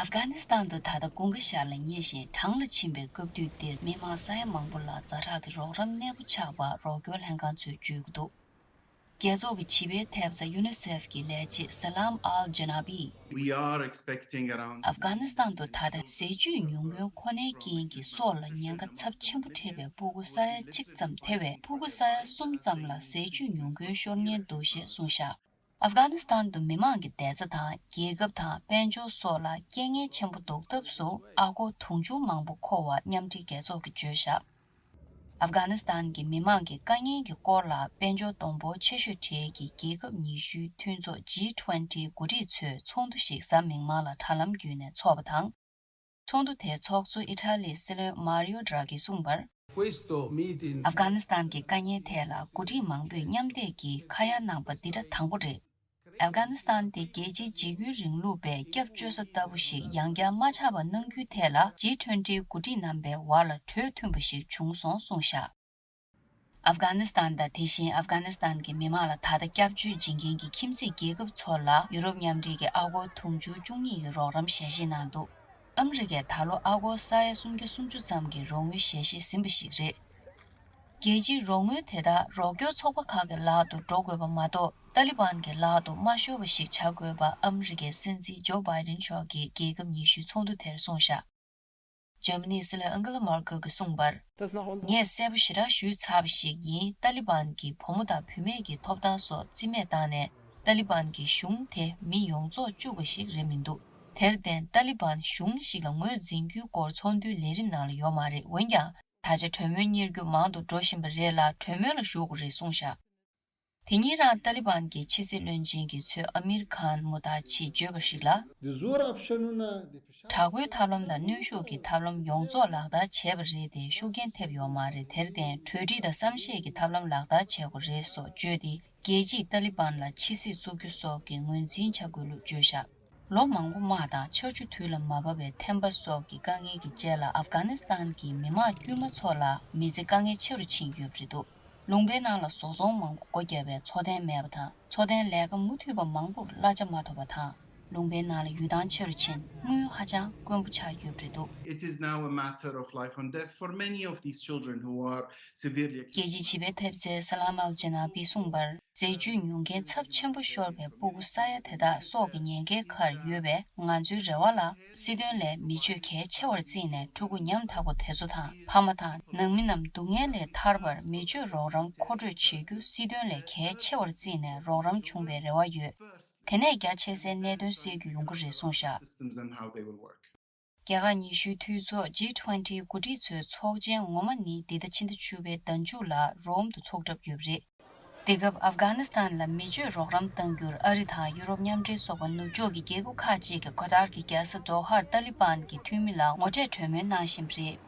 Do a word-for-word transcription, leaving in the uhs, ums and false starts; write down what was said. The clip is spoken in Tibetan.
ཨབ་གྷ་ནི་སི་ཐན་དུ་ད་ལྟ་དགུན་ཁ་ཤར་ལ་ཉེ་ཞིང་གྲང་ལ་ཕྱིན་པའི་སྐབས་དུས་འདིར་མི་མང་ས་ཡ་མང་པོ་ལ་ཛ་དྲག་གི་རོགས་རམ་གནས་སྤོ་ཆགས་པར་རོགས་སྐྱོར་ལྷན་ཁང་ཚོས་བརྗོད་ཀྱི་འདུག་རྒྱལ་ཚོགས་ཀྱི་བྱིས་པའི་ཐེབས་རྩ་ཡུ་ནི་སེབ་ཀྱི་ལས་བྱེད་སཱ་ལམ་ཨལ་ཇེ་ན་བྷི། We are expecting around ཨབ་གྷ་ནི་སི་ཐན་དུ་ད་ལྟ་ཟས་བཅུད་ཉུང་མཁན་ཁོ་ནའི་རྐྱེན་གྱིས་སྲོག་ལ་ཉེན་ཁ་ཚབས་ཆེན་པོ་འཕྲད་པའི་སྤུ་གུ་ས་ཡ་གཅིག་ཙམ་ཐེ་བས། སྤུ་གུ་ས་ཡ་གསུམ་ཙམ་ལ་ཟས་བཅུད་ཉུང་མཁན་ཤོར་ཉེན་འདུག་ཞེས་གསུངས་བཞག་ཨབ་གྷ་ནི་སི་ཐན་དུ་མི་མང་གི་བསྡད་ས་དང་རྒྱལ་ཁབ་དང་དཔལ་འབྱོར་སོགས་ལ་རྐྱེན་ངན་ཆེན་པོ་ལྡོག་ཐབས་སུ་ཨ་སྒོར་དུང་ཕྱུར་མང་པོ་མཁོ་བ་མཉམ་འབྲེལ་རྒྱལ་ཚོགས་ཀྱིས་བརྗོད་བཞག་ཨབ་གྷ་ནི་སི་ཐན་གྱི་མི་མང་གི་དཀའ་ངལ་གྱི་སྐོར་ལ་དཔལ་འབྱོར་གདོང་འབོར་ཆེ་ཤོས་གྲས་ཀྱི་རྒྱལ་ཁབ་ཉི་ཤུའི་མཐུན་ཚོགས་ཇི་ཊུ་ཝེན་ཊི་འགོ་ཁྲིད་ཚོས་ཚོགས་འདུ་ཞིག་གཟའ་མིག་དམར་ལ་དྲ་ལམ་བརྒྱུད་ནས་འཚོགས་པ་དང་། ཚོགས་འདུ་དེའི་ཚོགས་གཙོ་ཨི་ཊ་ལིའི་སྲིད་བློན་མཱ་རི་ཡོ་ཌ་ར་གིས་གསུངས་པར། Questo meeting ཨབ་གྷ་ནི་སི་ཐན་གྱི་དཀའ་ཉེན་ཐད་ལ་འགོ་ཁྲིད་མང་པོས་མཉམ་འདེགས་ཀྱིས་ཁ་ཡ་གནང་པ་འདི་གྲ་དང་པོ་རེད། ཨབ་གྷ་ནི་སི་ཐན་དེ་རྒྱལ་སྤྱིའི་འཇིགས་སྐུལ་རིང་ལུགས་པས་སྐྱབས་བཅོལ་ས་ལྟ་བུ་ཞིག་ཡང་བསྐྱར་མ་ཆགས་པ་གནང་རྒྱུའི་ཐད་ལ་ཇི་ཊུ་ཝེན་ཊི་འགོ་ཁྲིད་རྣམ་པའི་བར་ལ་གྲོས་མཐུན་པ་ཞིག་བྱུང་སོང་གསུངས་བཞག་ཨབ་གྷ་ནི་སི་ཐན་དང་དེ་བཞིན་ཨབ་གྷ་ནི་སི་ཐན་གྱི་མི་མང་ལ་ད་ལྟ་སྐྱབས་བཅོལ་བྱེད་མཁན་གྱི་ཁྱིམ་མཚེས་རྒྱལ་ཁབ་ཚོ་ལ་ཡུ་རོབ་མཉམ་འབྲེལ་གྱིས་ཨ་སྒོར་དུང་ཕྱུར་བཅུ་གཉིས་ཀྱི་རོགས་རམ་ཞལ་བཞེས་གནང་འདུག་ཨ་མི་རི་ཀས་ད་ལོ་ཨ་སྒོར་ས་ཡ་སུམ་བརྒྱ་སུམ་ཅུ་ཙམ་གྱི་རོགས་དངུལ་ཞལ་བཞེས་ཟིན་པ་ཞིག་རེད། རྒྱལ་སྤྱིའི་རོགས་དངུལ་དེ་དག་རོགས་སྐྱོར་ཚོགས་པ་ཁག་གི་ལག་ཏུ་འགྲོ་དགོས་པ་མ་གཏོགས། ཏཱ་ལི་བན་གྱི་ལག་ཏུ་མ་ཤོར་བ་ཞིག་བྱ་དགོས་པ་ཨ་མི་རི་ཀའི་སྲིད་འཛིན་ཇོ་བྷའི་ཌེན་མཆོག་གིས་རྒྱལ་ཁབ་ཉི་ཤུའི་ཚོགས་འདུ་དེར་གསུངས་བཞག་འཇར་མ་ནིའི་སྲིད་བློན་ཨང་ཀེ་ལ་མར་ཀེལ་གྱིས་གསུངས་པར། ངས་གསལ་པོ་ཞེ་དྲག་ཞུས་ཚར་བ་ཞིག་ཡིན། ཏཱ་ལི་བན་གྱིས་བུ་མོ་དང་བུད་མེད་ཀྱི་ཐོབ་ཐང་སོགས་རྩིས་མེད་བཏང་ནས། ཏཱ་ལི་བན་གྱི་གཞུང་དེ་མི་ཡོངས་རྫོགས་བཅུག་པ་ཞིག་རེད་མི་འདུག་དེར་བརྟེན་ཏཱ་ལི་བན་གཞུང་ཞིག་ལ་ངོས་འཛིན་རྒྱུའི་སྐོར་ཚོགས་འདུའི་ལས་རིམ་ནང་ལ་ཡོད་མ་རེད། འོན་ཀྱང་། ད་ཆ་གྲོས་མོལ་གཉེར་རྒྱུ་མང་དུ་འགྲོ་བཞིན་པ་རེད་ལ། གྲོས་མོལ་ལ་ཞུགས་དགོས་རེད་གསུངས་བཞག་དེ་ཉིན་རང་ཏཱ་ལི་བན་གྱི་ཕྱི་སྲིད་བློན་ཆེན་གྱིས་མཚོན་ཨ་མིར་ཁཱན་མུ་ཏཱ་ཆིས་བརྗོད་པར་གཞིགས་ལ། དྲག་པོའི་ཐབས་ལམ་དང་གནོན་ཤུགས་ཀྱི་ཐབས་ལམ་ཡོངས་རྫོགས་ལག་བསྟར་བྱས་པ་རེད་དེ། ཤུགས་རྐྱེན་ཐེབས་ཡོད་མ་རེད། དེར་བརྟེན་གྲོས་འགྲིག་དང་བསམ་ཤེས་ཀྱི་ཐབས་ལམ་ལག་བསྟར་བྱེད་དགོས་རེད་སོགས་བརྗོད་དེ། རྒྱལ་སྤྱིས་ཏཱ་ལི་བན་ལ་ཕྱི་སྲིད་བཙུགས་རྒྱུ་སོགས་ཀྱི་ངོས་འཛིན་བྱ་དགོས་ལུགས་བརྗོད་བཞག་ལོ་མང་པོ་དམག་དང་ཆར་ཆུ་དུས་ལ་མ་བབས་པའི་ཐན་པ་སོགས་ཀྱི་དཀའ་ངལ་གྱི་རྗེས་ལ་ཨབ་གྷ་ནི་སི་ཐན་གྱི་མི་མང་དཀྱུས་མ་ཚོ་ལ་མི་ཚེ་དཀའ་ངལ་ཆེ་རུ་ཕྱིན་ཡོད་པ་རེད་འདུག་ལུང་པའི་ནང་ལ་བཟོ་ཚོང་མང་པོ་སྒོ་བརྒྱབ་པས་འཚོ་རྟེན་མེད་པ་དང་། འཚོ་རྟེན་ལས་ཀ་མུ་མཐུད་པ་མང་པོར་གླ་ཆ་མ་ཐོབ་པ་དང་། ལུང་པའི་ནང་ལ་ཡུལ་ཐང་ཆེ་རུ་ཕྱིན། དངུལ་ཧ་ཅང་དཀོན་པོ་ཆགས་ཡོད་པ་རེད་འདུག It is now a matter of life and death for many of these children who are severely རྒྱལ་སྤྱིའི་བྱིས་པའི་ཐེབས་རྩའི་སཱ་ལམ་ཨལ་ཇེ་ན་བྷིས་གསུངས་པར། ཟས་བཅུད་ཉུང་མཁན་ཚབས་ཆེན་པོ་ཤོར་བའི་སྤུ་གུ་ས་ཡ་དེ་དག་སྲོག་གི་ཉེན་ཁའི་ཁར་ཡོད་པས། ང་ཚོའི་རེ་བ་ལ་སྲིད་དོན་ལས་མི་ཆོས་གལ་ཆེ་བར་བརྩིས་ནས་ཕྲུ་གུ་ཉམ་ཐག་པ་དེ་ཚོ་དང་། ཕ་མ་དང་ནང་མི་རྣམས་སྡུག་བསྔལ་ལས་ཐར་བར་མི་ཆོས་རོགས་རམ་མཁོ་སྤྲོད་བྱེད་རྒྱུ་སྲིད་དོན་ལས་གལ་ཆེ་བར་བརྩིས་ནས་རོགས་རམ་བྱུང་བའི་རེ་བ་ཡོད། དེ་ནས་རྒྱ་ཆེ་སའི་གནད་དོན་སེལ་རྒྱུ་ཡོང་གི་རེད་གསུངས་བཞག Systems and how they will work. རྒྱལ་ཁབ་ཉི་ཤུའི་འཐུས་ཚོགས་ཇི་ཊུ་ཝེན་ཊི་འགོ་ཁྲིད་ཚོའི་ཚོགས་ཆེན་ངོ་མ་ནི་འདི་ཟླ་ཕྱི་ཟླ་བཅུ་པའི་ཟླ་མཇུག་ལ་རོམ་དུ་འཚོགས་གྲབས་ཡོད་པ་རེད། འདི་སྐབས་ཨབ་གྷ་ནི་སི་ཐན་ལ་མི་སྤྱོད་རོགས་རམ་གཏང་རྒྱུར་ཨ་རི་དང་ཡུ་རོབ་མཉམ་འབྲེལ་སོགས་པ་ནུབ་ཕྱོགས་ཀྱི་རྒྱལ་ཁབ་ཁག་ཅིག་གིས་ཁ་ཏར་གྱི་རྒྱལ་ས་དོ་ཧར་ཏཱ་ལི་བན་གྱི་འཐུས་མི་ལ་ངོ་འཕྲད་གྲོས་མོལ་གནང་བཞིན་པ་རེད།